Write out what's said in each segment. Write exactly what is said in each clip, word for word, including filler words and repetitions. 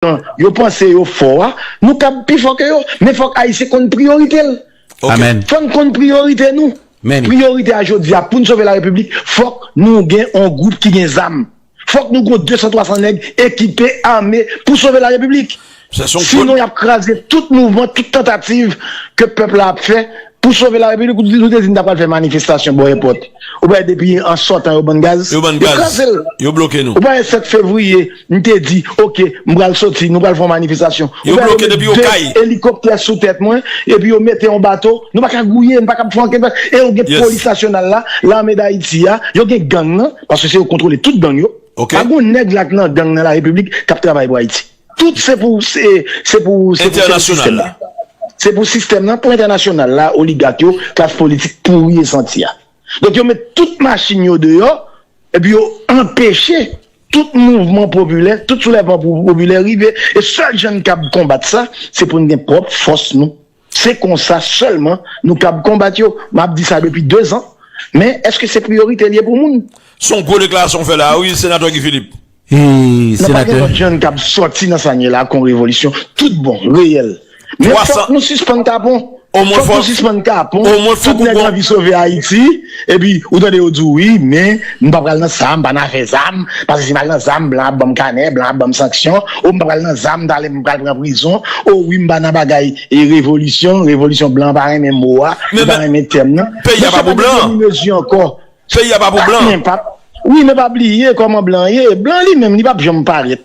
yo panse yo fò a, nou kab pi fò ke yo. Men fòk Ayisyen konn priyorite l. Amèn. Fò n konn priyorite nou. Priyorite a jodi a pou n sove larepiblik, fòk nou gen yon gwoup ki gen zam. Fòk nou gen de san twa san nèg ekipe, ame pou sove larepiblik. Sinon, y ap kraze tout mouvman, tout tantativ ke pèp la ap fè pou sove larepiblik. Ou te di n ta pral fè manifestasyon bò èpòt. Ou pa wè depi an sòtan yo ban n gaz? Yo ban n gaz. Yo kraze l. Yo bloke nou. Ou pa wè sèt fevriye, m te di, oke, m pral soti, nou pral fè yon manifestastasyon. Yo bloke depi Okay. Elikoptè sou tèt mwen, epi yo mete yon bato. Nou pa ka gouye, nou pa ka fè ankenn bagay. E yo gen polis nasyonal la, lame Dayiti a, yo gen gang nan, paske se yo kontwole tout gang yo. Pa gen yon nèg la k nan gang nan larepiblik k ap travay pou Ayiti. Tout se pou se se pou se pou se pou sistèm nan. Se pou sistèm nan, pou entènasyonal la, oligak yo, klas politik pouri e santi a. Donk yo met tout machin yo deyò, epi yo anpeche tout mouvman popilè, tout soulèvman po- popilè rive. E sèl jan n kab konbat sa, se pou n gen pwòp fòs nou. Se konsa sèlman nou kab konbat yo. M ap di sa depi de zan. Men èske se priyorite l ye pou moun? Se yon gwo deklarasyon w fè la a wi, Senatè Guy Philippe. Nan pa gen lòt jan n kab sòti nan sa n ye la kon revolisyon tout bon, reyèl. Men fòk nou sispann kapon. Fòk nou sispann kapon. Tout nèg anvi sove Ayiti. Epi ou tande yo di w wi, men m pa pral nan sa, m pa nan afè zam. Paske si m al nan zam, blan ap ban m kanè, blan ap ban m sanksyon. O m pa pral nan zam, m pral pran prizon. O wi, m pa nan bagay e revolisyon. Revolisyon, blan pa renmen mo a, yo pa renmen tèm nan. Peyi a pa pou blan. Peyi a pa pou blan. Men pa, wi, men pa bliye kòman blan ye. Blan li menm, li p ap janm parèt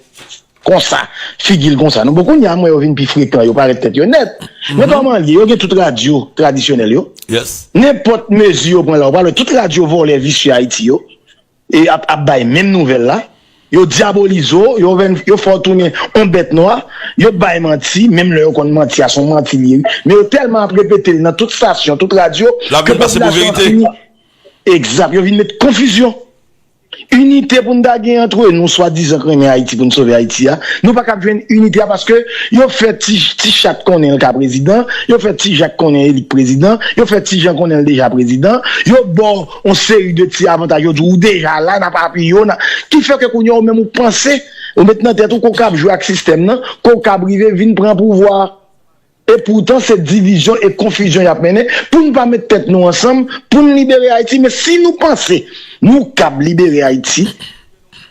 konsa, figi l konsa. Nou bon, kounye a m wè yo vin pi frekan, yo parèt tèt yo nèt. Men kòman l ye? Yo gen tout radyo tradisyonèl yo. Nenpòt mezi yo pran la, ou pral wè tout radyo vòlè visye Ayiti yo e ap ap bay menm nouvèl la. Yo dyabolize w, yo fè w tounen yon bèt nwa. Yo bay manti, menm lè yo konn manti a se yon manti li ye wi. Men yo tèlman ap repete l nan tout stasyon, tout radyo, ke popilasyon an fini. Egzak, yo vin met konfizyon. Inite pou n ta gen antre nou swadizan k renmen Ayiti pou n sove Ayiti a. Nou pa kab jwenn inite a paske yo fè ti ti chat konnen l ka prezidan, yo fè ti jak konnen Elik prezidan, yo fè ti jan konnen l deja prezidan, yo ba w yon seri de ti avantaj, yo di w ou deja la, n ap apiye w, n ap, ki fè ke kounye a ou menm ou panse, ou met nan tèt ou ke w kab jwe ak sistèm nan, ke w kab rive vin pran pouvwa a. Epoutan se divizyon e konfizyon y ap mennen pou n pa met tèt nou ansanm pou n libere Ayiti. Men si nou panse nou kab libere Ayiti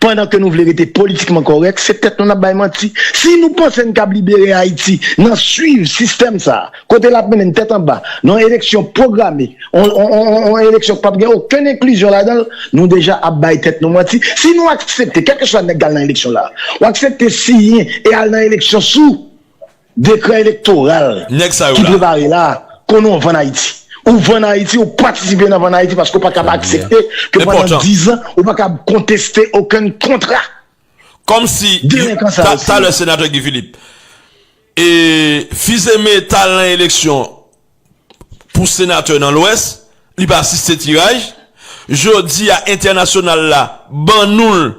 pandan ke nou vle rete politikman kòrèk, se tèt nou n ap bay manti. Si nou panse n kab libere Ayiti nan swiv sistèm sa a, kote l ap mennen n tèt anba, nan yon eleksyon pwograme, yon yon yon yon eleksyon k p ap gen okenn enklizyon ladan l, nou deja ap bay tèt nou manti. Si nou aksepte, kèlkeswa nèg k al nan eleksyon la, ou aksepte siyen e al nan eleksyon sou dekrè elektoral ki prepare la, konnen w vann Ayiti. Ou vann Ayiti, ou patisipe nan vann Ayiti paske ou pa kab aksepte ke pandan dizan ou pa kab konteste okenn kontra. Kòmsi talè Senatè Guy Philippe, e Fils-Aimé t al nan eleksyon pou senatè nan Lwès, li pa asiste tiraj. Jodi a entènasyonal la ban nou l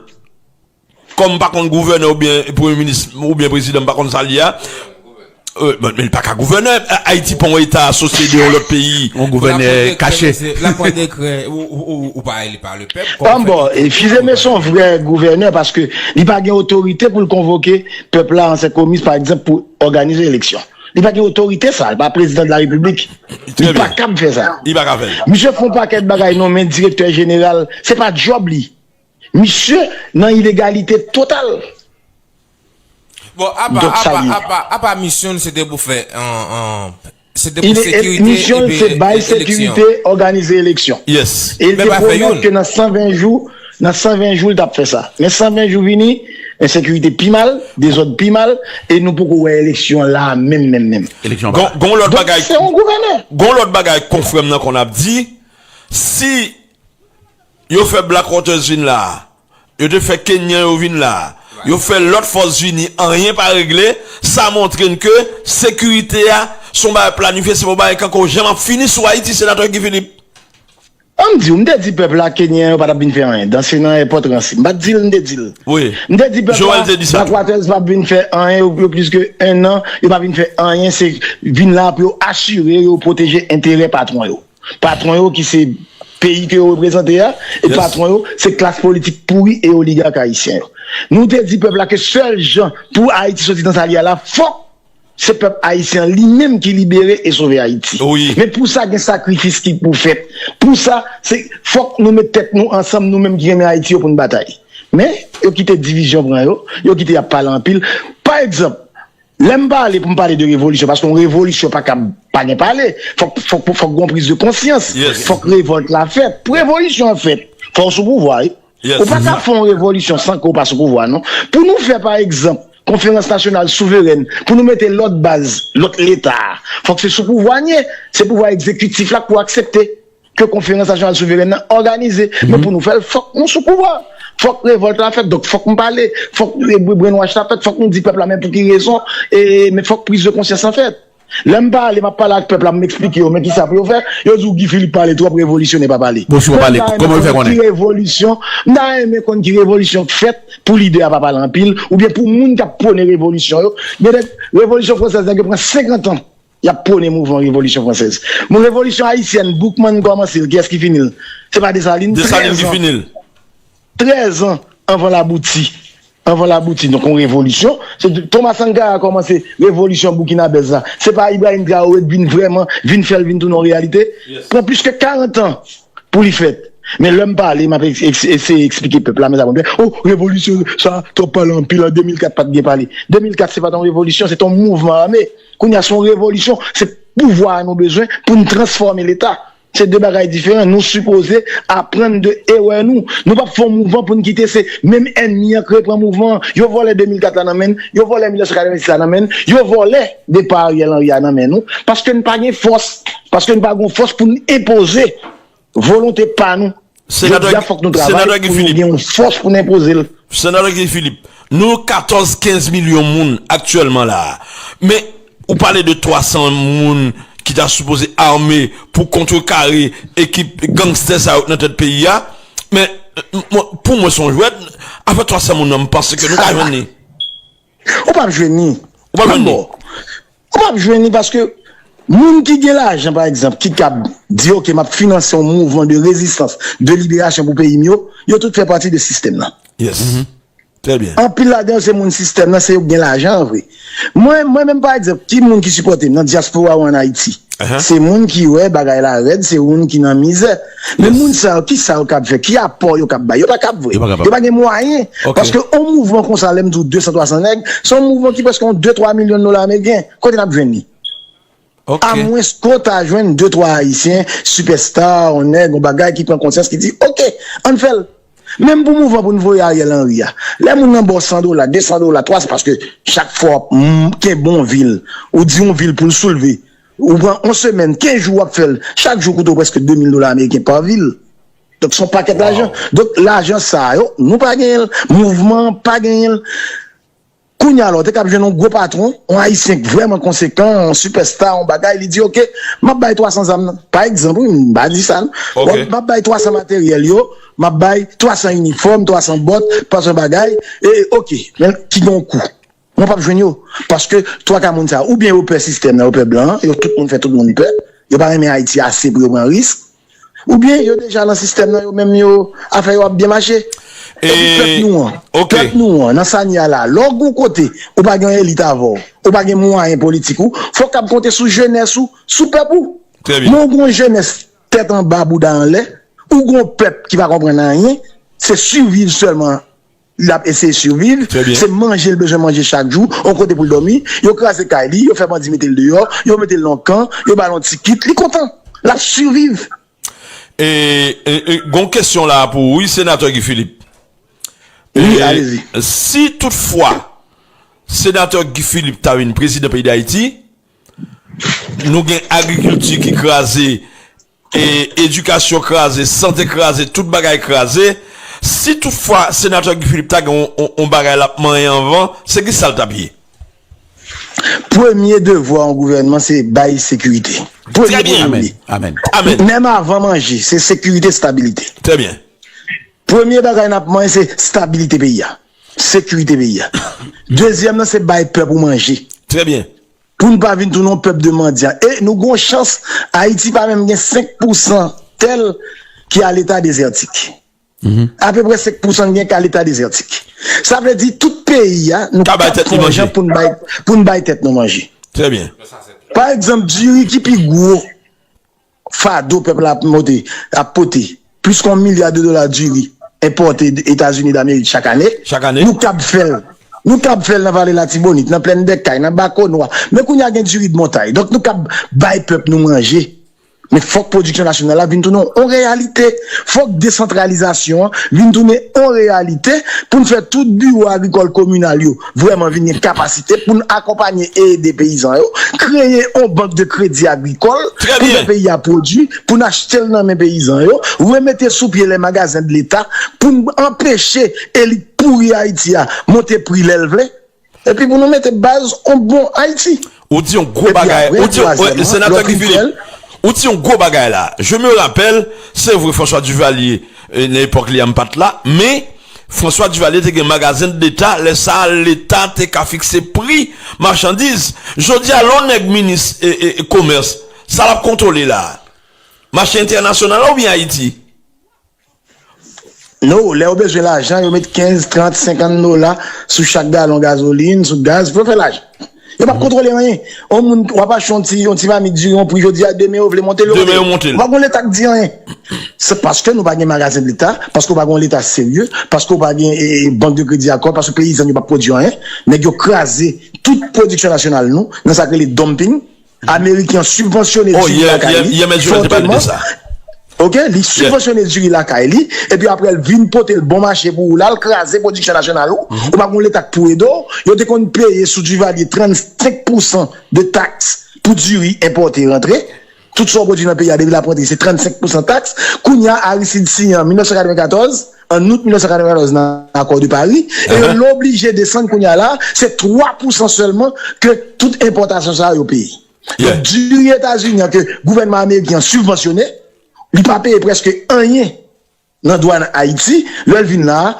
kòm pa konn gouvènè oubyen premye minis oubyen prezidan, m pa konn sa l ye a. Men li pa ka gouvènè. Ayiti pa yon eta asosye de yon lòt peyi. Yon gouvènè kache. L ap pran dekrè, ou pa eli pa le pèp. Kòman fè bon, Fils-Aimé se yon vrè gouvènè paske li pa gen otorite pou l konvoke pèp la an senkomis pa egzanp pou òganize eleksyon. Li pa gen otorite sa, li pa prezidan de la repiblik. Li pa kab fè sa. Misye fè yon pakèt bagay nonmen direktè jeneral, se pa djòb li. Misye nan ilegalite total. Bon, apa apa apa apa misyon l se te pou fè an an se te pou sekirite misyon l se bay sekirite, òganize eleksyon. E l te pwomèt ke nan san ven jou, nan san ven jou l t ap fè sa. Men san ven jou vini, ensekirite pi mal, dezòd pi mal, e nou poko wè eleksyon an la a menm menm menm. Eleksyon an pa la. Gon lòt bagay. Se yon gouvènè. Gon lòt bagay konfrè m nan konn ap di, si yo fè Black Waters vin la a, yo te fè Kenyan yo vin la a, yo fè lòt fòs vini, anyen pa regle, sa montre n ke sekirite a se yon bagay planifye, se pa yon bagay k ankò janm ap fini sou Ayiti, Senatè Guy Philippe. An m di w, m te di pèp la Kenyan yo pa t ap vin fè anyen, danse nan èpòt ranse. M pa t di l, m te di l. M te di pèp la Black Waters p ap vin fè anyen, yo plis ke en an, yo pa vin fè anyen, se vin la pou yo asire, yo pwoteje enterè patwon yo. Patwon yo ki se peyi ke yo reprezante a, e patwon yo, se klas politik pouri e oligak ayisyen yo. Nou te di pèp la ke sèl jan pou Ayiti soti nan sa li ye a la, fòk se pèp ayisyen an li menm ki libere e sove Ayiti. Men pou sa, gen sakrifis ki pou fèt. Pou sa, se fòk nou met tèt nou ansanm, nou menm ki renmen Ayiti yo, pou n batay. Men, yo kite divizyon pran yo, yo kite y ap pale anpil. Pa egzanp, lè m pale pou m pale de revolisyon, paske yon revolisyon pa ka pa gen pale, fòk, fòk, fòk gen yon priz de konsyans, fòk revòlt la fèt. Pou revolisyon an fèt, fò w sou pouvwa, wi. Ou pa ka fè yon revolisyon san ke w pa sou pouvwa, non. Pou nou fè, pa egzanp, konferans nasyonal souverèn, pou nou mete lòt baz, lòt leta, fòk se sou pouvwa n ye, se pouvwa egzekitif la k pou aksepte ke konferans nasyonal souverèn nan òganize. Men pou nou fè l, fòk nou sou pouvwa. Fòk revòlt la fèt. Donk, fòk m pale. Fòk, e, brainwash la fèt. Fòk nou di pèp la, men pou ki rezon. E, men fòk priz de konsyans lan fèt. Lè m pale, m ap pale ak pèp la, m eksplike yo, men kisa pou yo fè. Yo di w Guy Philippe pale twòp, revolisyonè pa pale. Bon, si w pa pale, kòman yo fè konnen? Ki revolisyon? M ta renmen konn ki revolisyon k fèt pou lidè a pa pale anpil, oubyen pou moun k ap pwone revolisyon yo. Gen de revolisyon fransèz, nèg yo pran senkant an. Y ap pwone mouvman revolisyon fransèz. Bon, revolisyon ayisyèn, Boukman kòmanse l, kiyès ki fini l? Se pa Desalin? Desalin ki fini l. Trèz an anvan l abouti. Anvan l abouti, donk, yon revolisyon. Se Thomas Sankara kòmanse revolisyon Boukinabèz la. Se pa Ibrahim Traoré k vin vrèman, vin fè l vin tounen yon reyalite. Pran plis ke karant an pou li fèt. Men lè m pale, m ap ex-, ex-, eseye eksplike pèp la, men sa konn fè, oh, revolisyon, sa, twòp pale anpil, an de mil kat pa t gen pale. De mil kat, se pa t yon revolisyon, se t yon mouvman ame. Kounye a, se yon revolisyon, se pouvwa a nou bezwen pou n transfòme Leta. Se de bagay diferan. Nou sipoze aprann de erè nou. Nou p ap fè yon mouvman pou n kite se menm ènmi an k repran mouvman an. Yo vòlè de mil kat la nan men n, yo vòlè mil nèf san katrevensis la nan men n, yo vòlè depa Ariel Henry a nan men nou, paske n pa gen fòs, paske n pa gen fòs pou n enpoze volonte pa nou. Jodi a, fòk nou travay pou nou gen yon fòs pou n enpoze l. Senatè Guy Philippe, nou katòz, kenz milyon moun aktyèlman la a. Men, ou pale de twa san moun ki ta sipoze ame pou kontrekare ekip gangstè sa yo k nan tèt peyi a. Men, m-, mwen, pou mwen, se yon jwèt. Afè twa san moun nan, m panse ke nou ka jwenn li. Ou p ap jwenn li. Ou p ap jwenn li. Ou p ap jwenn li paske moun ki gen lajan, pa egzanp, ki kab di, oke, m ap finanse yon mouvman de rezistans, de liberasyon pou peyi m yo, yo tout fè pati de sistèm nan. Yes. Trè byen. Anpil ladan yo se moun sistèm nan, se yo k gen lajan an vre. Mwen, mwen menm, pa egzanp, ki moun ki sipòte m nan dyaspora ou ann Ayiti? Se moun ki wè bagay la rèd, se moun ki nan mizè. Men moun sa yo, kisa yo kab fè? Ki apò yo kab bay? Yo pa kab vre. Yo pa gen mwayen. Paske yon mouvman konsa, lè m di w de san, twa san nèg, se yon mouvman ki prèske yon de, twa milyon dola ameriken. Kote n ap jwenn li? Amwens ke w ta jwenn de, twa Ayisyen, sipèsta, yon nèg, yon bagay ki pran konsyans, ki di, oke, ann fè l. Menm pou mouvman pou n voye Ariel Henry a. Lè moun nan ba w san dola, de san dola, twa san, paske chak fwa w ap, mm, kenbe yon vil, ou di yon vil pou l soulve, ou pran yon semèn, kenz jou w ap fè l, chak jou koute w prèske de mil dola ameriken pa vil. Donk, se yon pakèt lajan. Donk, lajan sa yo, nou pa genyen l, mouvman an pa genyen l. Kounye a la, w te kab jwenn yon gwo patwon, yon Ayisyen k vrèman konsekan, yon sipèsta, yon bagay, li di, oke, m ap bay twa san zam nan. Pa egzanp, wi, m pa di sa, non. Bon, m ap bay twa san materyèl yo, m ap bay twa san inifòm, twa san bòt, twa san bagay, e, oke, men ki gen yon kou. Mwen p ap jwenn yo, paske twa ka moun sa, oubyen yo pè sistèm nan, yo pè blan an, yo tout moun fè tout moun pè, yo pa renmen Ayiti ase pou yo pran risk. Oubyen yo deja nan sistèm nan, yo menm yo, afè yo ap byen mache. Epi pèp nou an, pèp nou an, nan sa n ye a la, lè w gen yon kote, ou pa gen yon elit avè w, ou pa gen mwayen politik ou, fò w kab konte sou jenès ou, sou pèp ou. Men w gen yon jenès tèt anba, bouda anlè, ou gen yon pèp ki pa konprann anyen, se siviv sèlman l ap eseye siviv, se manje l bezwen manje chak jou, yon kote pou l dòmi, yo kraze kay li, yo fè bandi mete l deyò, yo mete l nan yon kan, yo ba l yon ti kit, li kontan, l ap siviv. E, e, e, gon kesyon la pou ou, wi, senatè Guy Philippe. Wi, e, alezi. Si toutfwa senatè Guy Philippe ta vin prezidan peyi Dayiti, nou gen agrikilti ki kraze, e, edikasyon kraze, sante kraze, tout bagay kraze. Si toutfwa senatè Guy Philippe ta gen yon, yon, yon bagay l ap manyen anvan, se ki sa l t ap ye? Premye devwa yon gouvènman se bay sekirite. Premye, premye. Amèn. Menm avan manje, se sekirite, estabilite. Trè byen. Premye bagay n ap manyen se estabilite peyi a. Sekirite peyi a. Dezyèm nan se bay pèp ou manje. Trè byen. Pou n pa vin tounen yon pèp de mandyan. E nou gen yon chans, Ayiti pa menm gen senk pousan tè l ki a leta dezètik. Apeprè senk pousan gen ka leta dezètik. Sa vle di tout peyi a, nou Ka bay tèt li manje. Pou n bay, pou n bay tèt nou manje. Trè byen. Pa egzanp, diri ki pi gwo fado pèp la ap monte, ap pote, plis ke yon milya de dola diri enpòte Etazini Damerik chak ane. Chak ane. Nou kab fè l. Nou kab fè l nan Vale Latibonit, nan Plèn dè Kay, nan Bakonwa. Men kounye a gen diri de montay. Donk nou kab bay pèp nou manje. Men fòk pwodiksyon nasyonal la vin tounen yon reyalite. Fòk desantralizasyon an vin tounen yon reyalite pou n fè tout biwo agrikòl kominal yo vrèman vin gen kapasite pou n akonpanye e ede peyizan yo, kreye yon bank de kredi agrikòl Trè pou byen. Fè peyi a pwodui, pou n achte l nan men peyizan yo, remete sou pye lè magazen de leta pou n anpeche elit pouri Ayiti a monte pri lè l vle. Epi pou nou mete baz on bon Ayiti. Ou di yon gwo Epi bagay, apre, ou di yon, twazyèmman, senatè lè w Guy fin fè Philippe, l, ou di yon gwo bagay la. Je me rappelle, se vre François Duvalier, eh, nan epòk li a m pa t la, men François Duvalier te gen magazen de leta, lè sa a leta te ka fikse pri machandiz. Jodi a, lè yon nèg minis e, e, e komès, sa l ap kontwole la? Mache entènasyonal la oubyen Ayiti? No, lè yo bezwen lajan, yo met kenz, trant, senkant dola sou chak galon gazolin, sou gaz, pou yo fè lajan. Yo p ap kontwole anyen. Yon moun, w ap achte yon ti, yon ti mamit diri, yon pri jodi a, demen yo vle monte l, yo Demen yo monte l. Monte l. Ou pa gon leta k di anyen. Se paske nou pa gen magazen de leta, paske w pa gon leta serye, paske w pa gen e, e, bank de kredi akò, paske peyizan yo p ap pwodui anyen. Nèg yo kraze tout pwodiksyon nasyonal nou, nan sa k rele dumping. Ameriken an sibvansyone Oh, diri yeah, lakay yeah, li yeah, men Joel te pale de fòteman. Sa. Oke, li sibvansyone diri lakay li, epi apre l vin pote l bon mache pou ou la, l kraze pwodiksyon nasyonal ou, ou pa gon leta k pou ede w. Yo te konn peye sou Duvalier trannsenk pousan de taks pou diri enpòte rantre. Tout sa w pwodui nan peyi a, depi l ap rantre, se trannsenk pousan taks. Kounye a, Aristide siyen an mil nèf san katrevenkatòz, an out mil nèf san katrevenkatòz nan Akò de Pari, e yo oblije desann kounye a la, se twa pousan sèlman ke tout enpòtasyon sa yo peye. Donk, diri Etazini an ke gouvènman ameriken an sibvansyone, li pa peye prèske anyen nan dwàn Ayiti. Lè l vin la a,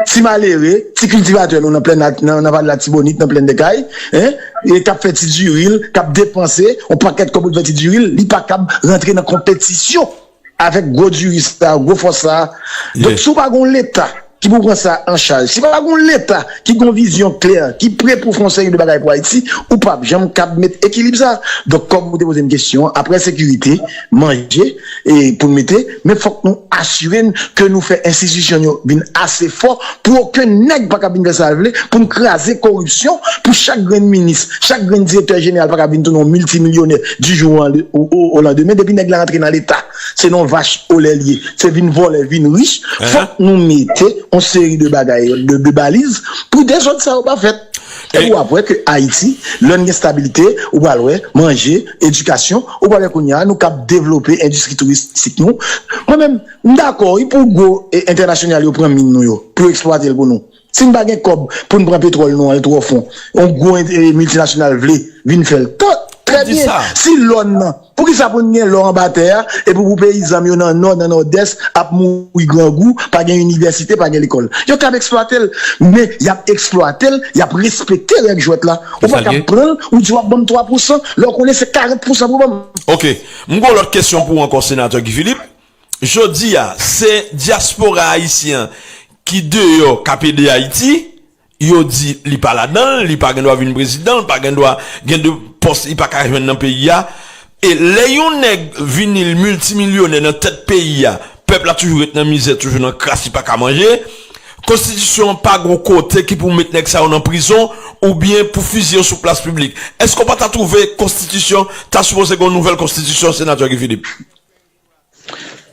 ti malere, ti kiltivatè nou nan plèn la, nan, nan Vale Latibonit, nan Plèn dè Kay, en, e k ap fè ti diri l, k ap depanse yon pakèt kòb pou l fè ti diri l, li pa kab rantre nan konpetisyon avèk gwo diri sa, gwo fòs sa. Donk, si w pa gon leta ki pou pran sa an chaj, si w pa gon leta ki gon vizyon klè, ki pre pou fè yon seri de bagay pou Ayiti, ou p ap janm kab met ekilib sa. Donk, kòm ou te poze m kesyon an, apre sekirite, manje, e pou n mete, men fòk nou asire n ke nou fè enstitisyon yo vin ase fò pou okenn nèg pa kab vin fè sa l vle, pou n kraze koripsyon, pou chak grenn minis, chak grenn direktè jeneral pa kab vin tounen yon miltimilyonè du jour au, au, au lendemain, depi nèg la rantre nan leta. Se nan vach olè l ye. Se vin vòlè, vin rich. Fòk nou mete yon seri de bagay, de, de baliz pou dezòd sa yo pa fèt. E ou ap wè ke Ayiti, lè n gen stabilite, ou pral wè manje, edikasyon, ou pral wè kounye a, nou kab devlope endistri touristik nou. Mwen menm, m dakò, wi, pou gwo e, entènasyonal yo pran min nou yo, pou yo eksplwate l pou nou. Si n pa gen kòb pou n pran petwòl nou an, l twò fon, yon gwo e, miltinasyonal vle vin fè l. Tan, trè byen, si lò n nan, poukisa pou n gen lò anba tè a, epi pou peyizan m yo nan Nò, nan Nòdès, ap mouri grangou, pa gen inivèsite, pa gen lekòl? Yo kab eksplwate l, men y ap eksplwate l, y ap respekte règ jwèt la. Ou pa kab pran l, ou di w ap ban m twa pousan, lè w konnen se karant pousan pou ban m. Ok. M gon lòt kesyon pou ou ankò, Senatè Guy Philippe. Jodi a, se dyaspora ayisyen ki deyò k ap ede Ayiti, yo di li pa ladan l, li pa gen dwa vin prezidan, li pa gen dwa gen de pòs li pa ka jwenn nan peyi a. E lè yon nèg vini l miltimilyonè nan tèt peyi a, pèp la toujou ret nan mizè, toujou nan kras, li pa ka manje. Konstitisyon an pa gon kote ki pou met nèg sa yo nan prizon oubyen pou fiziye yo sou plas piblik. Èske w pa ta twouve konstitisyon ta sipoze gen yon nouvèl konstitisyon, Senatè Guy Philippe?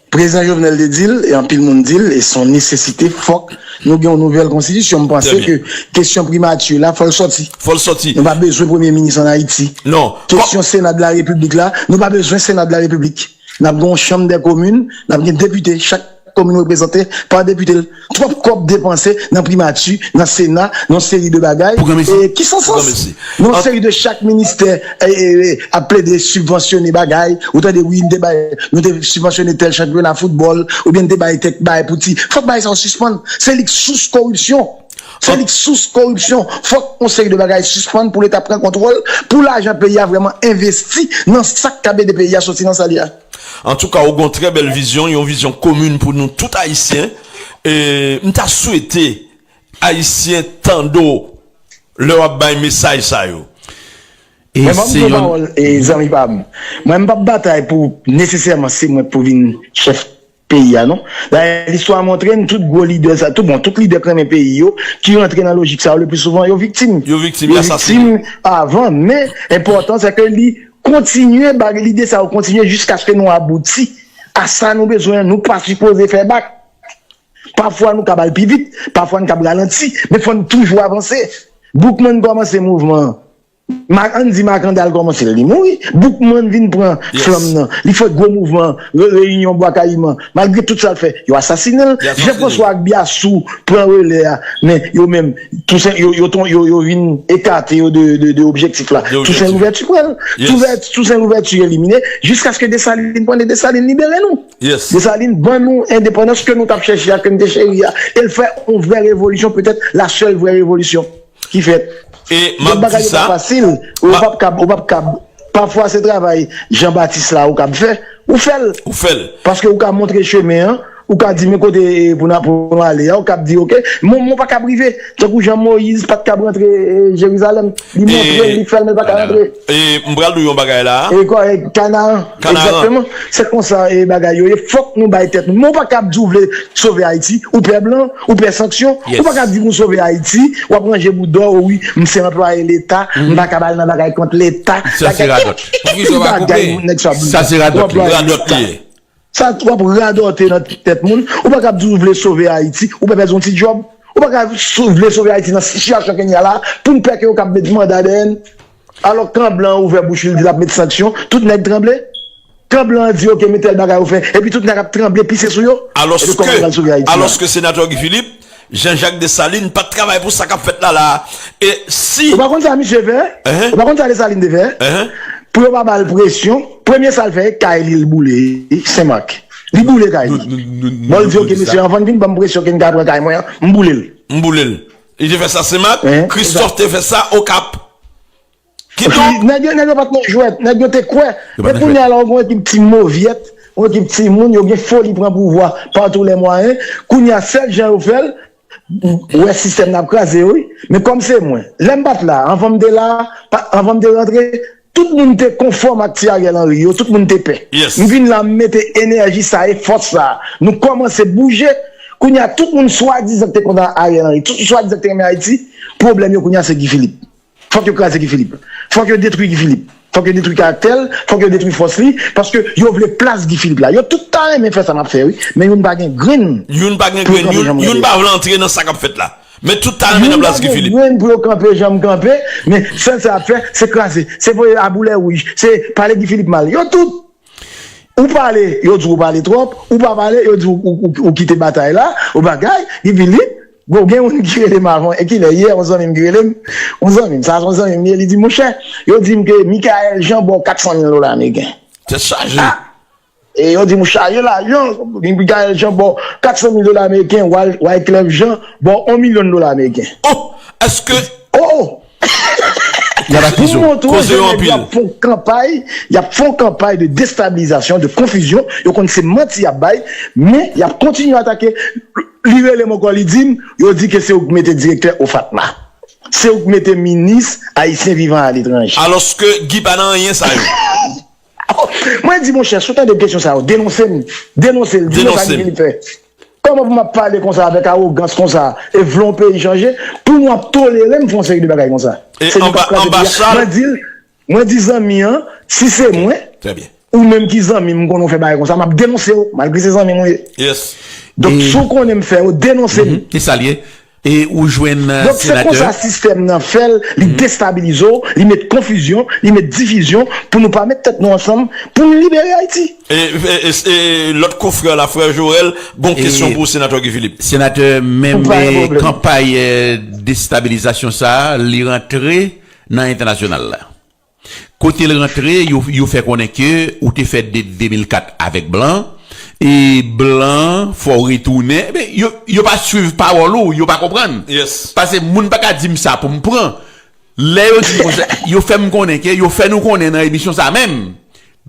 Prezidan Jovenel te di l, e anpil moun di l, e se yon nesesite, fòk nou gen yon nouvèl konstitisyon. M panse ke kesyon primati la, fò l sòti. Fò l sòti. Nou pa bezwen premye minis ann Ayiti. Non. Kesyon Sena de la Repiblik la, nou pa bezwen Sena de la Repiblik. N ap gen yon Chanm dè Komin, n ap gen depite, chak komin reprezante pa depite l. Twòp kòb depanse nan primati, nan Sena, nan yon seri de bagay. E ki san sans? Nan yon seri de chak ministè, e, e, e, ap plede sibvansyone bagay. Ou tande, wi, n te bay, nou te sibvansyone tèl chanpyona foutbòl, oubyen n te bay tèk bagay pou ti. Fòk bagay sa yo sispann. Se li k sous koripsyon. Se li k sous koripsyon. Fòk yon seri de bagay sispann pou Leta pran kontwòl, pou lajan peyi a vrèman envesti nan sa k ap ede peyi a soti nan sa l ye a. Antouka, ou gen yon trè bèl vizyon, yon vizyon komin pou nou tout Ayisyen. E m ta swete Ayisyen tande w lè w ap bay mesaj sa yo. E Mwen, ban m se di yon yon pawòl, e, zanmi pa m. Mwen, m p ap batay pou nesesèman se mwen pou vin chèf peyi a, non. Dayè, listwa montre n, tout gwo lidè sa, tout, bon, tout lidè k renmen peyi yo, ki rantre nan lojik sa yo, le pli souvan, yo viktim. Yo viktim, yo asasinen. Yo viktim avan, men, enpòtan, se ke li kontinye, ba, lide sa yo kontinye jiskaske nou abouti a sa nou bezwen, nou pa sipoze fè bak. Pafwa nou kab al pi vit, pafwa n kab ralanti, men fò n toujou avanse. Boukman kòmanse mouvman an. Ma, ann di Makandal kòmanse l, li mouri. Boukman vin pran flanm nan. Li fè gwo mouvman, re, reyinyon Bwa Kayiman. Malgre tout sa l fè, yo asasinen l. Jean François ak Biassou pran relè a, men yo menm, Tousen, yo, yo, ton- yo, yo vin ekate yo de, de, de objektif la. Tousen Louvèti pran l. Tousen Louvèti elimine, jiskaske Desalin pran, e Desalin libere nou. Desalin ban nou endepandans ke nou t ap chèche a, ke n te cheri a. E l fè yon vrè revolisyon, petèt la sèl vrè revolisyon ki fèt. Donk, bagay yo pa fasil. Ou p ap kab, ou p ap kab. Pafwa se travay Jean Baptiste la ou kab fè. Ou fè l. Ou fè l. Paske ou ka montre chemen an, ou ka di men kote, e, pou n, pou nou ale a, ou kab di, oke, mwen, mwen pa kab rive. Tankou jan Moyiz pa t kab rantre, e, Jerizalèm. Li montre l, li fè l, men l pa ka rantre. E m pral di w yon bagay la. E kò, e Kanaran. Kanaran. Egzakteman. Se konsa, e, bagay yo ye. Fòk nou bay tèt nou. Men w pa kab di w vle sove Ayiti. Ou pè blan, ou pè sanksyon. Ou pa kab di pou w sove Ayiti, w ap ranje boudò, o wi, m se anplwaye Leta, m pa kab al nan bagay kont Leta. Sa se radòt. Poukisa w pa koupe? Sa se radòt li ye. Radòt li ye. Sa, w ap radòte nan tèt moun. Ou pa kab di w vle sove Ayiti, ou pa pèdi yon ti djòb. Ou pa ka so- vle sove Ayiti nan sitiyasyon ke n ye a la, pou n pè ke yo kab met manda dèyè n. Alò, kan blan an ouvè bouch li, li di l ap met sanksyon, tout nèg tranble. Kan blan an di, oke, men tèl bagay ou fè, epi tout nèg ap tranble, pise sou yo. Epi kòman yo pral sove Ayiti a? Alòske senatè Guy Philippe, Jean Jacques Dessalines pa t travay pou sa k ap fèt la la a. E si Ou pa konn sa misye fè? Ou pa konn sa Dessalines te fè? Pou yo pa ba l presyon, premye sa l fè, kay li l boule, Senmak. Li boule kay li. Bon, l di, oke, mesye, anvan n vin ban m presyon ke n ka pran kay mwen an, m boule l. M boule l. Li te fè sa Senmak, Christophe te fè sa Okap. Kidonk, nèg yo, nèg yo pa t nan jwèt, nèg yo te kwè. Men kounye a la, ou gen yon ekip ti movyèt, yon ekip timoun, yo gen foli pran pouvwa pa tou lè mwayen. Kounye a, sèl jan yo fè l, ou wè sistèm nan ap kraze yo, wi. Men kòm se mwen, lè m pa t la, anvan m te la, pa, anvan m te rantre, tout moun te konfòm ak ti Ariel Henry yo, tout moun te pè. M vin la, m mete enèji sa e fòs sa. Nou kòmanse bouje. Kounye a, tout moun swadizan ki te kontan Ariel Henry, tout swadizan ki te renmen Ayiti, pwoblèm yo kounye a se Guy Philippe. Fòk yo kraze Guy Philippe. Fòk yo detwi Guy Philippe. Fòk yo detwi karaktè l, fòk yo detwi fòs li, paske yo vle plas Guy Philippe la. Yo tout ta renmen fè sa m ap fè, wi, men youn pa gen grenn. Youn pa gen grenn, youn, youn pa vle antre nan sa k ap fèt la. Men tout ta renmen nan plas Guy Philippe. Youn pa gen grenn pou yo kanpe jan m kanpe, men sèl sa y ap fè, se kraze, se voye a boulè wouj, se pale Guy Philippe mal. Yo tout Ou pale, yo di w ou pale twòp. Ou pa pale, yo di w ou, ou, ou kite batay la. Ou bagay, epi li, bon, gen youn ki rele m avan, e kilè yè, yon zanmi m ki rele m, yon zanmi m, sa se yon zanmi m li ye, li di, monchè, yo di m ke Michaël Jean ba w kat san mil dola ameriken. Tèt chaje. Ah! E yo di m ou chaje lajan, Michaël Jean ba w kat san mil dola ameriken, Wal- Wyclef Jean ba w yon milyon dola ameriken. Oh! Èske Oh! Pou montre w, koze yo anpil. Y ap fè yon kanpay, y ap fè yon kanpay de destabilizasyon, de konfizyon. Yo konn se manti y ap bay, men y ap kontinye atake. Li rele m ankò, li di m, yo di ke se ou k mete direktè OFATMA. Se ou k mete minis ayisyen vivan aletranje. Alòske Guy pa nan anyen sa yo. Mwen di, monchè, si w tande kesyon sa yo, denonse m. Denonse l. Di mwen sa Guy Philippe fè. Kòman pou m ap pale konsa avèk awogans konsa e vle yon peyi chanje, pou nou ap tolere m fè yon seri de bagay konsa? Se nou k ap kraze peyi a. Mwen di l, mwen di zanmi an, si se mwen, ou menm ki zanmi m, m konnen w fè bagay konsa, m ap denonse w, malgre se zanmi m ou ye. Donk, si w konnen m fè yo, denonse m. Se sa l ye. E ou jwenn, euh, senatè. Donk, se konsa sistèm nan fè l, li destabilize w, li met konfizyon, li met divizyon, pou nou pa met tèt nou ansanm, pou nou libere Ayiti. E, e, e, e lòt konfrè la, frè Jorel, gon kesyon pou senatè Guy Philippe. Senatè, menm, e, kanpay, e, destabilizasyon sa a, li rantre nan entènasyonal la. Kote l rantre, yo, yo fè konnen ke ou te fè date de mil kat avèk blan, e blan, fò w retounen. Men yo, yo pa swiv pawòl ou, yo pa konprann. Paske moun pa ka di m sa pou m pran. Lè yo di m konsa, yo fè m konnen ke, yo fè nou konnen nan emisyon sa menm,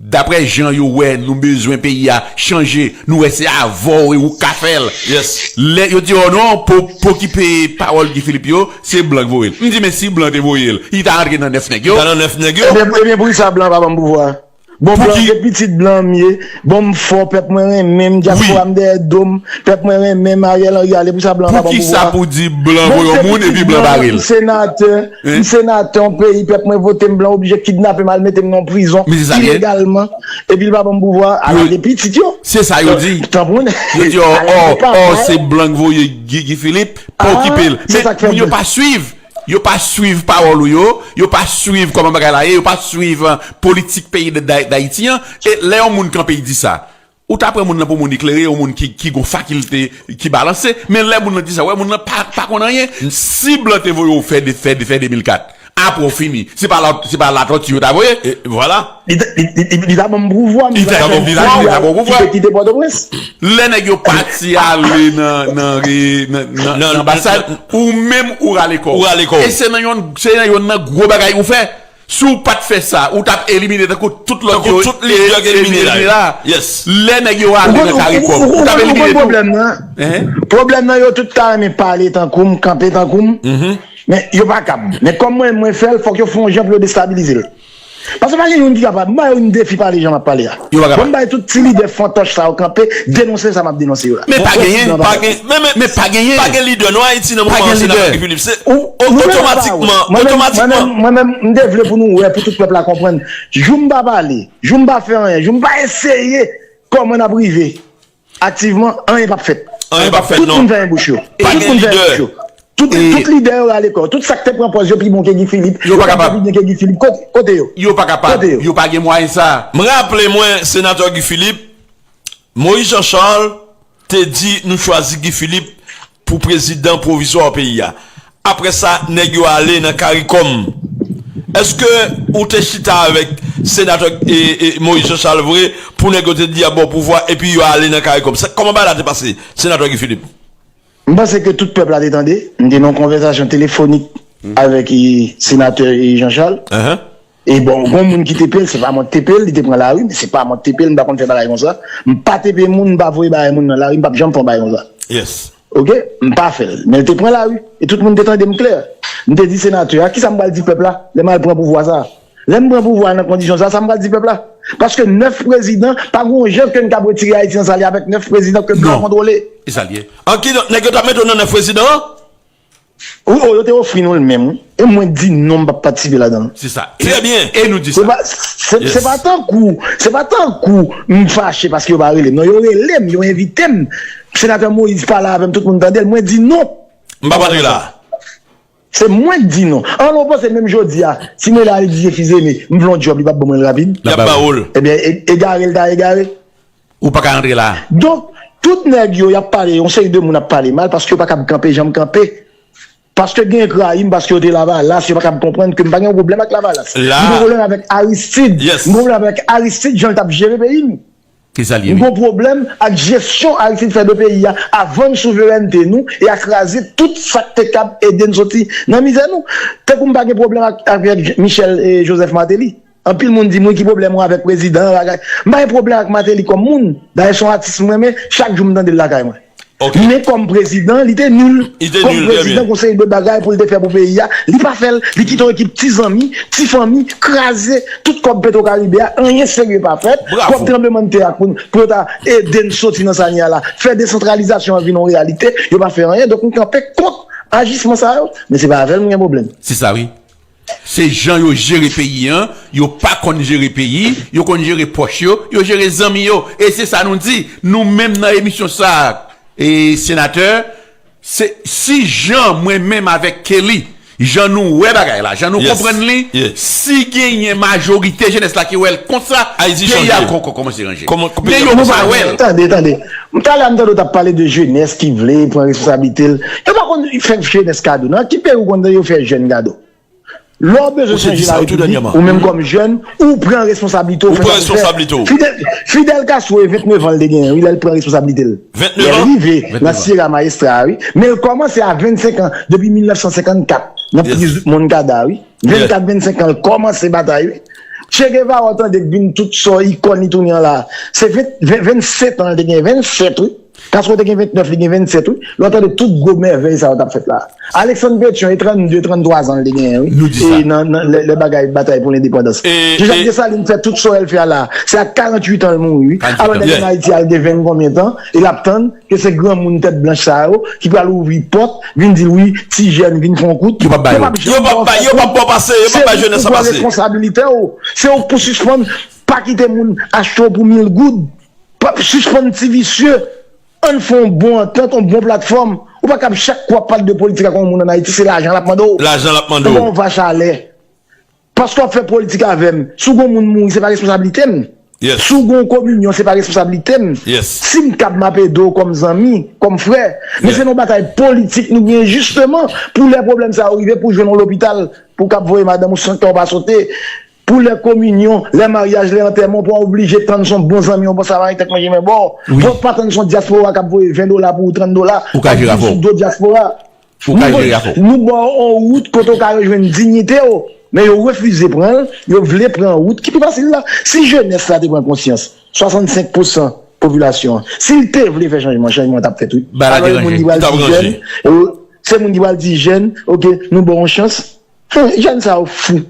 Daprè jan yo wè nou bezwen peyi a chanje, nou wè se avè w e ou k ka fè l. Lè yo di, oh non, pa w okipe pawòl Guy Philippe yo, se blan k voye l. M di, men si blan te voye l, li ta rantre nan nèf nèg yo. Li ta nan nèf nèg yo. Ebyen, ebyen, poukisa blan pa ban m pouvwa? Bon, blan, se pitit blan m ye. Bon, m fò, pèp mwen renmen m, dyaspora m dèyè do m, pèp mwen renmen m, Ariel Henry ale, poukisa blan pa ban m pouvwa? Poukisa pou di blan voye yon moun epi blan bare l? M senatè, m senatè yon peyi, pèp mwen vote m, blan oblije kidnape m, al mete m nan prizon ilegalman, epi l pa ban m pouvwa, ala de pitit yo. Se sa yo di. Tanpri. Yo di, oh, oh, oh, se blan k voye Guy, Guy Philippe, pa okipe l. Men moun yo pa swiv. Yo pa swiv pawòl ou yo, yo pa swiv kòman bagay la ye, yo pa swiv, eh, politik peyi d-, d-, Dayiti an. E lè yon moun kanpe, l di sa, ou ta pran moun nan pou moun eklere, yon moun ki, ki gon fakilte, ki balanse. Men lè moun nan di sa, wè, moun nan pa, pa konn anyen. Si blan te voye w fè de, fè de, fè de mil kat, apre w fini. Se pa la, se pa Latòti yo ta voye. E, vwala. Li ta, li, li, li, li ta ban m pouvwa, m ta ban m pouvwa, li ta ban m pouvwa. Kite, kite Pòtoprens. Lè nèg yo pati ale nan, nan, nan, nan, nan anbasad, ou menm ou rale kò w. Ou rale kò w. E se nan yon, se nan yon nan gwo bagay ou fè. Si w pa t fè sa, ou t ap elimine tankou tout lòt yo. Tankou tout lidè k elimine la. Lè nèg yo ale nan kare kò w, ou t ap elimine tou. Ou konn pwoblèm nan? Pwoblèm nan, yo tout ta renmen pale tankou m, kanpe tankou m. Men yo pa kab. Men kòm mwen, mwen fè l, fòk yo fè yon jan pou yo destabilize l. Paske pa gen youn ki kapab. M ba yo yon defi pale jan m ap pale a. Yo pa kapab. Bon, m bay tout ti lidè fantòch sa yo kanpe, denonse sa m ap denonse yo la. Men pa genyen. Pa gen, men, men, men pa genyen. Pa gen lidè non Ayiti nan moman an, Senatè Guy Philippe. Se o-, otomatikman, otomatikman. Mwen menm, mwen menm, m te vle pou nou wè, pou tout pèp la konprann. Jou m pa pale, jou m pa fè anyen, jou m pa eseye kòman n ap rive aktivman, anyen p ap fèt. Anyen p ap fèt, non. Tout moun fèmen bouch yo. Tout moun fèmen bouch yo. Tout, tout lidè yo rale kò. Tout sa k te pran pòz yo pi bon ke Guy Philippe, yo pa kapab. Yo pi byen ke Guy Philippe. Kote, kote yo? Yo pa kapab. Kote yo? Yo pa gen mwayen sa. M raple mwen, Senatè Guy Philippe, Moïse Jean Charles te di nou chwazi Guy Philippe pou prezidan pwovizwa peyi a. Apre sa, nèg yo ale nan caricom. Èske ou te chita avèk senatè, e, e, Moïse Jean Charles vre pou nèg yo te di y ap ba w pouvwa epi yo ale nan caricom? Sa, kòman bagay la te pase, Senatè Guy Philippe? M panse ke tout pèp la te tande. M te nan yon konvèsasyon telefonik avèk, e, senatè, e, Jean Charles. E bon, gon moun ki tepe l, se pa mwen ki tepe l, li te pran lari, men se pa mwen ki tepe l, m pa konn fè bagay konsa. M pa tepe moun, m pa voye bagay moun nan lari, m p ap janm fè yon bagay konsa. Oke? M pa fè l. Men l te pran lari. E tout moun te tande m klè. M te di senatè a, kisa m pral di pèp la lè m al pran pouvwa sa a? Lè m pran pouvwa a nan kondisyon sa a, sa m pral di pèp la? Paske nèf prezidan, pa gen yon jan ke n kab retire Ayiti nan sa l ye avèk nèf prezidan ke blan kontwole. E sa l ye. An ki, nèg yo t ap mete w nan nèf prezidan an? Wi, o, yo te ofri nou l menm, wi. E mwen di non, m p ap patisipe ladan l. Se sa. Trè byen. E nou di sa. Se pa, se, se pa tankou, se pa tankou m fache paske yo pa rele m. Non, yo rele m, yo envite m. Senatè Moïse pale avè m, tout moun tande l. Mwen di non. M p ap antre la. Se mwen k di non. An nou panse menm jodi a, si mwen la li di Jefizeme, m vle yon djòb, li p ap ban mwen l rapid? Y ap ba ou l. Ebyen, e-, egare l ta egare. Ou pa ka antre la. Donk, tout nèg yo, y ap pale, yon seri de moun ap pale mal paske yo pa kab kanpe jan m kanpe. Paske gen k rayi m, paske yo te Lavalas, yo pa kab konprann ke m pa gen yon pwoblèm ak Lavalas. M gen yon pwoblèm avèk Aristide. M gen yon pwoblèm avèk Aristide, jan l t ap jere peyi m. Ki sa l ye, wi? M gen yon pwoblèm ak jesyon Aristide fè de peyi a, a vann souverènte nou e a kraze tout sa k te kab ede n soti nan mizè nou. Tankou m pa gen pwoblèm ak, avèk Michel, e, Joseph Martelly. Anpil moun di m, wi, ki pwoblèm ou avèk prezidan an, bagay. M pa gen pwoblèm ak Martelly kòm moun. Dayè, se yon atis m renmen, chak jou m tande l lakay mwen. Men kòm prezidan, li te nil. Kòm prezidan, gon seri de bagay pou l te fè pou peyi a, li pa fè l. Li kite yon ekip ti zanmi, ti fanmi, kraze tout kòb Petwokaribe a, anyen serye pa fèt. Kòb tranblemanntè a pou, pou yo ta ede n soti nan sa n ye a la, fè desantralizasyon an vin yon reyalite, yo pa fè anyen. Donk, m kanpe kont ajisman sa yo. Men se pa avè l m gen pwoblèm. Se sa, wi. Se jan yo jere peyi an, yo pa konn jere peyi, yo konn jere pòch yo, yo jere zanmi yo. E se sa nou di, nou menm nan emisyon sa a, e senatè, se, si jan mwen menm avèk Kelly, jan nou wè bagay la, jan nou konprann li, si genyen majorite jenès la ki wè l konsa, peyi a kò-, kò-, kòmanse ranje. Men yo pa wè l. Tande, tande. M talè a m tande w t ap pale de jenès ki vle pran responsablite l. Yo pa konn fè jenès kado, non? Ki peyi w konn yo fè jèn kado? Lè w bezwen chanje lavi piblik, ou menm kòm jèn, ou pran responsablite w, ou fè sa pou fè. Fidel, Fidel Castro, e vennèf an l te genyen, wi, lè l pran responsablite l. Lè l rive nan Sierra Maestra, wi. Men l kòmanse a vennsenk an, depi mil nèf san senkannkat, nan priz Moncada, wi. Vennkat, vennsenk an, l kòmanse batay, wi. Che Guevara w tande k vin tout sa ikòn li tounen an la. Se ven, ven, vennsenk an l te gen, vennsenk wi. Castro te gen vennèf, li gen vennsenk wi. Lè w tande tout gwo mèvèy sa yo t ap fèt la. Alexandre Pétion, e trannde, tranntwa zan l te genyen wi. Nou di sa. E nan, nan lè, lè bagay batay pou lendepandans. E, Jean-Jacques e Dessalines fè tout sa l fè a la. Se a karanntuit an l mouri wi. Karanntuit an. Alò nèg an Ayiti al gen ven konbyen tan, e l ap tann ke se granmoun tèt blanch sa yo ki pral ouvri pòt, vin di l wi, ti jèn, vin fè yon kout. Yo p ap ba yo. Yo p ap ba, yo p ap ba w pase, yo p ap ba jenès la pase. Se ou k pran responsabilite w. Se ou k pou sispann pa kite moun achte w pou mil goud. Pa sispann ti visye. Ann fè yon bon antant, yon bon platfòm. Ou pa kab chak kou w ap pale de politik ak yon moun ann Ayiti, se lajan l ap mande w. Lajan l ap mande w. Ou pa yon vach a lè. Paske w ap fè politik avè m. Si w gon moun mouri, se pa responsablite m. Yes. Si w gon kominyon, se pa responsablite m. Yes. Si m kab, m ap ede w kòm zanmi, kòm frè. Men se nan batay politik nou gen jisteman pou lè pwoblèm sa yo rive, pou jwenn yon lopital, pou w kab voye madanm ou san kè w pa sote. Pou lè kominyon, lè maryaj, lè antèman, w pa oblije tann se yon bon zanmi, yon bon samariten k manje men ba w. Wi. Fò w pa tann se yon dyaspora k ap voye ven dola pou ou, trant dola, k ap viv sou do dyaspora. Ou ka jere afè w. Nou ba w yon wout kote w ka rejwenn diyite w, men yo refize pran l, yo vle pran wout ki pi fasil la. Si jenès la te pran konsyans, swasannsenk pousan popilasyon an, si l te vle fè chanjman, chanjman t ap fèt wi. Alò e moun ki pral di jèn, e, se moun ki pral di jèn, oke, nou ba w yon chans. Hen, jèn sa yo fou.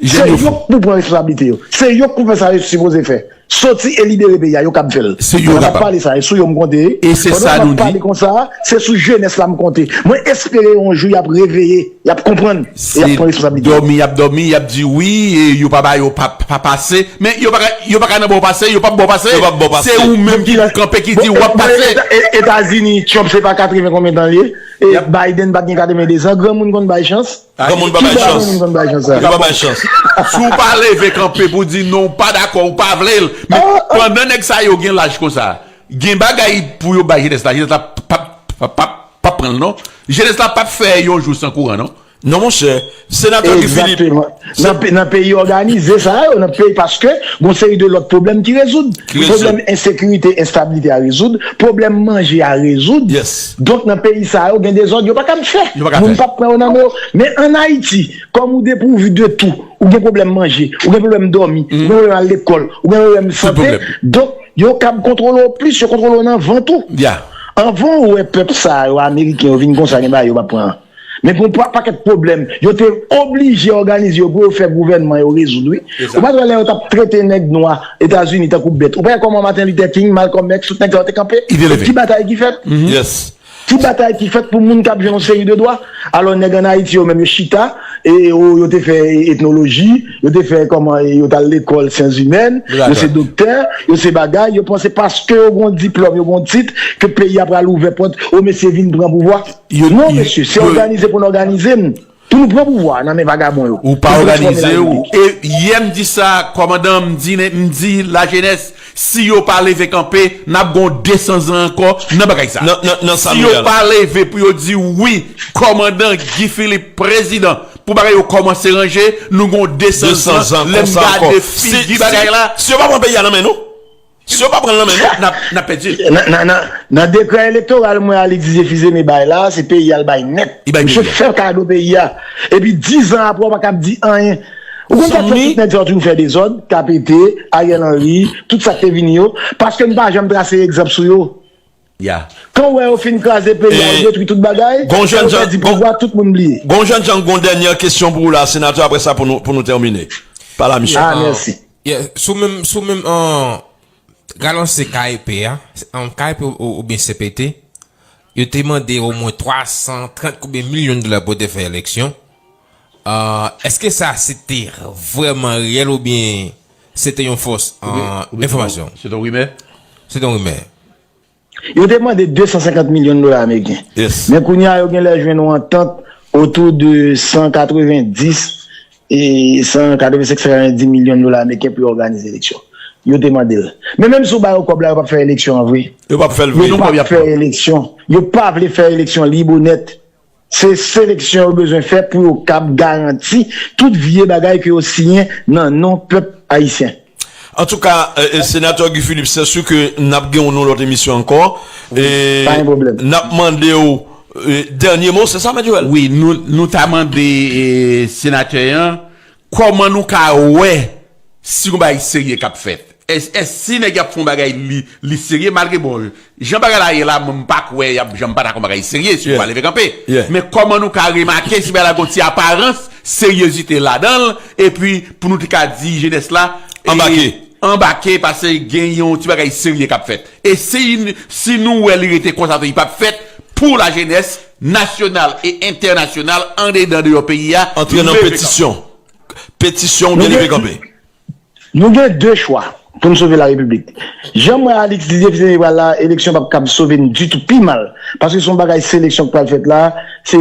Se yo k pou pran responsablite yo. Se yo k pou fè sa yo sipoze fè. Soti e libere peyi a, yo kab fè l. Se yo kapab. Pandan m ap pale sa, e sou yo m konte. E se sa nou di. Pandan m ap pale konsa, se sou jenès la m konte. Mwen espere yon jou y ap reveye, y ap konprann, e y ap pran responsablite yo. Se dòmi y ap dòmi, y ap di wi, e yo pa ba yo pa, pa pase. Men yo pa ka, yo pa ka nan ba w pase, yo p ap ba w pase. Yo p ap ba w pase. Se ou menm ki pou kanpe, ki di w ap pase. Etazini, Trump se pa katreven konbyen tan l ye? E Biden pa t gen katreven de zan, granmoun konn bay chans. Granmoun pa bay chans. Yo pa bay chans. Si w pa leve kanpe pou di non, w pa dakò, w pa vle l. Men pandan nèg sa yo gen laj konsa, gen bagay pou yo bay jenès la, jenès la p ap, p ap, p ap, p ap pran l non. Jenès la p ap fè yon jou san kouran non. Non monchè, Senatè Guy Philippe. Egzakteman. Nan pe-, nan peyi òganize sa yo, nan peyi, paske gon seri de lòt pwoblèm ki rezoud. Ki rezoud. Pwoblèm ensekirite, enstabilite a rezoud, pwoblèm manje a rezoud. Yes. Donk nan peyi sa yo gen dezòd yo pa kab fè. Yo pa ka fè. Moun p ap pran yo nan men yo. Men ann Ayiti, kòm ou depouvi de tou, ou gen pwoblèm manje, ou gen pwoblèm dòmi, ou gen pwoblèm al lekòl, ou gen pwoblèm sante. Donk yo kab kontwole w plis, yo kontwole w nan vant ou. Anvan ou wè pèp sa yo, ameriken yo vin konsa, gen bagay yo p ap pran. Men gon pa-, pakèt pwoblèm, yo te oblije òganize yo pou yo fè gouvènman yo rezoud wi. Ou pa t wè lè yo t ap trete nèg nwa Etazini tankou bèt. Ou pa wè kòman Martin Luther King, Malcolm X, tout nèg sa yo te kanpe? Ki batay ki fèt? Ki batay ki fèt pou moun k ap jwenn yon seri de dwa? Alò nèg ann Ayiti yo menm yo chita, e yo, yo te fè etnoloji, yo te fè kòman, e yo t al lekòl syans imèn, yo se doktè, yo se bagay, yo panse paske yo gon diplòm, yo gon tit, ke peyi a pral ouvè pòt, o mesye vin pran pouvwa. Non mesye, se òganize pou n òganize n. Pou nou pran pouvwa nan men vagabon yo. Ou pa òganize w. E yè m di sa, kòmandan, m di, m di lajenès, si yo pa leve kanpe, n ap gon de san zan ankò nan bagay sa. Si yo pa leve pou yo di wi, kòmandan Guy Philippe prezidan, pou bagay yo kòmanse ranje, nou gon de san zan, lè m gade figi bagay la. Si yo pa pran peyi a nan men nou, Si yo pa pran l nan men nou, n ap, n ap pèdi l. Nan, nan, nan, nan dekrè elektoral mwen, Alix Didier Fils-Aimé bay la, se peyi a l bay nèt. Misye fè kado peyi a. Epi diz an apre, w pa kab di anyen. Ou konn sa k fè tout nèg sa yo toujou fè dezòd, K P T, Ariel Henry, tout sa k te vini yo, paske n pa janm trase egzanp sou yo. Kan w wè yo fin kraze peyi a, yo detwi tout bagay, lè yo pèdi pouvwa, tout moun bliye. Gon jènjan, gon dènyè kesyon pou ou la, senatè, apre sa pou nou, pou nou tèmine. Pale a misye. Ah, mèsi. Yeah, sou menm, sou menm, an, Gade se K E P a, um, K E P ou, ou, oubyen C P T, yo te mande omwen twa san trant konbyen milyon dola pou yo te fè eleksyon. Ah, èske sa se te vrèman reyèl oubyen se te yon fos, ah, enfòmasyon? Se te yon rimè? Se te yon rimè. Yo te mande de san senkant milyon dola ameriken. Men kounye a, yo genlè jwenn yon antant otou de san katrevenndis e san katrevensenk, san katrevenndis milyon dola ameriken pou yo òganize eleksyon. Yo te mande l. Men menm si w ba yo kòb la, yo p ap fè eleksyon an vre. Yo p ap fè l vre. Yo p ap fè eleksyon. Yo pa vle fè eleksyon lib, onèt. Se seleksyon yo bezwen fè pou yo kab garanti tout vye bagay ke yo siyen nan non pèp ayisyen. Antouka, e, e, senatè Guy Philippe, se si ke n ap gen w nan lòt emisyon ankò. E, n ap mande w, e, dènye mo, se sa, Mèt Joel? Wi, nou, nou ta mande, e, senatè an, kòman nou ka wè Si yon bagay serye k ap fèt, es, es si nèg y ap fè yon bagay li, li serye, malgre bon, jan bagay la ye la, mwen m pa kwè y ap janm pa ta fè yon bagay serye si yo pa leve kanpe. Men kòman nou ka remake si bagay la gon ti aparans seryezite ladan l, epi pou nou te ka di jenès la anbake, anbake paske gen yon ti bagay serye k ap fèt. E si, si nou wè li rete konsa tou, li p ap fèt pou lajenès nasyonal e entènasyonal, andedan deyò peyi a, antre nan petisyon. Petisyon oubyen leve kanpe. Nou gen de chwa pou n sove larepiblik. Jan m wè Alix di depi se pral la, eleksyon p ap kab sove n ditou, pi mal. Paske se yon bagay seleksyon k pral fèt la, se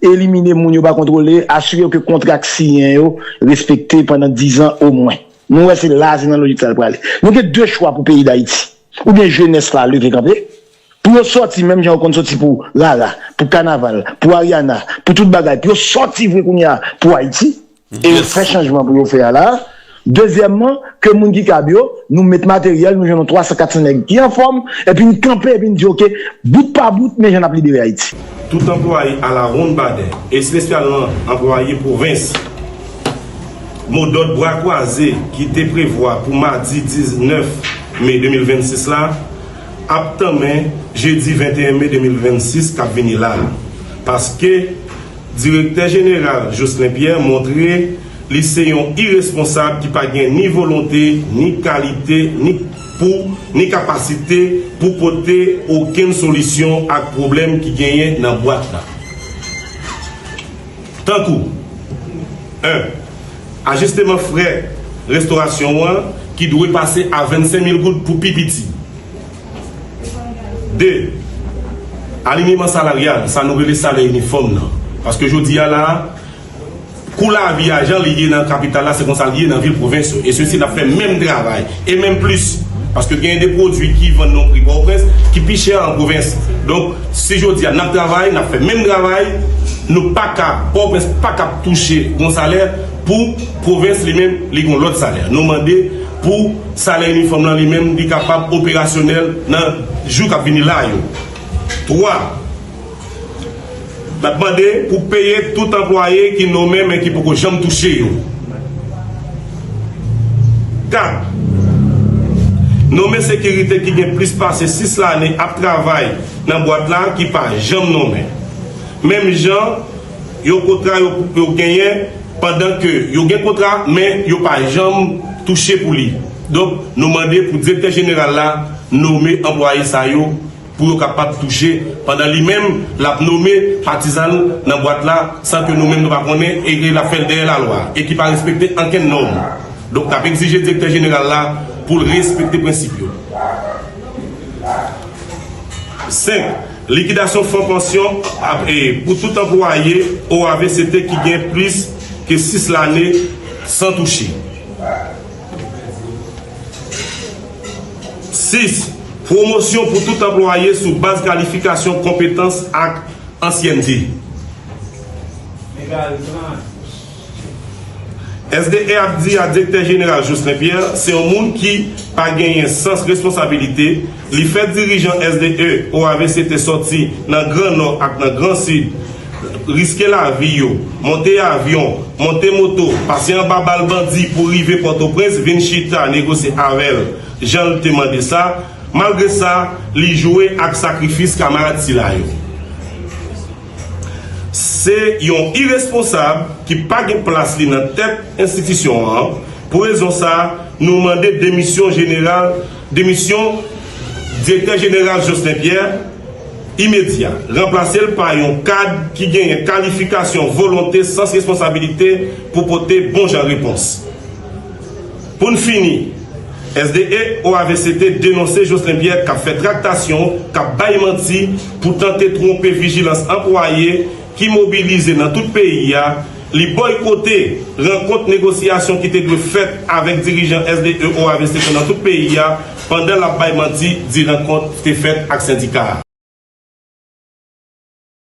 elimine moun yo pa kontwole, asire ke kontra k siyen yo respekte pandan dizan omwen. Nou wè se la, se nan lojik sa l prale. Nou gen de chwa pou peyi Dayiti. Oubyen jenès la leve kanpe, pou yo sòti menm jan yo konn sòti pou rara, pou kanaval, pou Ariana, pou tout bagay, pou yo sòti vre kounye a pou Ayiti, e yo fè chanjman pou yo fè a la. Dezyèmman, ke moun ki kab yo, nou met materyèl, nou jwenn yon twa san, kat san nèg ki anfòm, epi n kanpe, epi n di, oke, bout pa bout, men jan n ap libere Ayiti. Tout anplwaye a la Ronde Baden, espesyalman anplwaye pwovens, modòd bra kwaze ki te prevwa pou madi diznèf me de mil vennsis la, ap tanmen jedi venteyen me de mil vennsis k ap vini la. Paske Direktè Jeneral Jocelyn Pierre montre li se yon iresponsab ki pa gen ni volonte, ni kalite, ni pou, ni kapasite pou pote okenn solisyon ak pwoblèm ki genyen nan bwat la. Tankou, en, ajisteman frè restorasyon an ki dwe pase a vennsenk mil goud pou pi piti. De, alinyeman salaryal, sa nou rele salè inifòm nan. Paske jodi a la, kou lavi a jan li ye nan kapital la, se konsa li ye nan vil pwovens yo. E sesi n ap fè menm travay, e menm plis. Paske gen de pwodui ki vann nan pri Pòtoprens ki pi chè an pwovens. Donk, si jodi a n ap travay, n ap fè menm travay, nou pa ka, Pòtoprens pa ka touche yon salè pou pwovens li menm, li gon lòt salè. Nou mande pou salè inifòm lan li menm, li kapab operasyonèl nan jou k ap vini la yo. Twa, n ap mande pou peye tout anplwaye ki nonmen men ki poko janm touche yo. Kat, nonmen sekirite ki gen plis pase sis lane ap travay nan bwat la ki pa janm nonmen. Menm jan yo kontra yo, yo genyen pandan ke yo gen kontra, men yo pa janm touche pou li. Donk, nou mande pou direktè jeneral la nonmen anplwaye sa yo pou yo kapab touche, pandan li menm, l ap nonmen patizan l nan bwat la, san ke nou menm nou pa konnen, e l ap fè l dèyè lalwa, e ki pa respekte ankenn nòm. Donk, n ap egzije direktè jeneral la pou l respekte prensip yo. Senk, likidasyon fon pansyon ap, e, pou tout anplwaye O A V C T ki gen plis ke sis lane san touche. Sis, pwomosyon pou tout anplwaye sou baz kalifikasyon, konpetans ak ansyènte. S D E ap di a Direktè Jeneral Jocelyn Pierre se yon moun ki pa genyen sans responsabilite. Li fè dirijan S D E O A V C T sòti nan Gran Nò ak nan Gran Sid, riske lavi yo, monte avyon, monte moto, pase anba bal bandi pou rive Pòtoprens, vin chita negosye avè l, jan l te mande sa. Malgre sa, li jwe ak sakrifis kamarad sila yo. Se yon iresponsab ki pa gen plas li nan tèt enstitisyon an. Pou rezon sa a, nou mande demisyon jeneral, demisyon Direktè Jeneral Jocelyn Pierre imedya. Ranplase l pa yon kad ki genyen kalifikasyon, volonte, sans responsabilite pou pote bon jan repons. Pou n fini, S D E O A V C T denonse Jocelyn Pierre k ap fè traktasyon, k ap bay manti pou tante twonpe vijilans anplwaye ki mobilize nan tout peyi a. Li bòykote rankont negosyasyon ki te dwe fèt avèk dirijan S D E O A V C T nan tout peyi a, pandan l ap bay manti di rankont te fèt ak sendika a.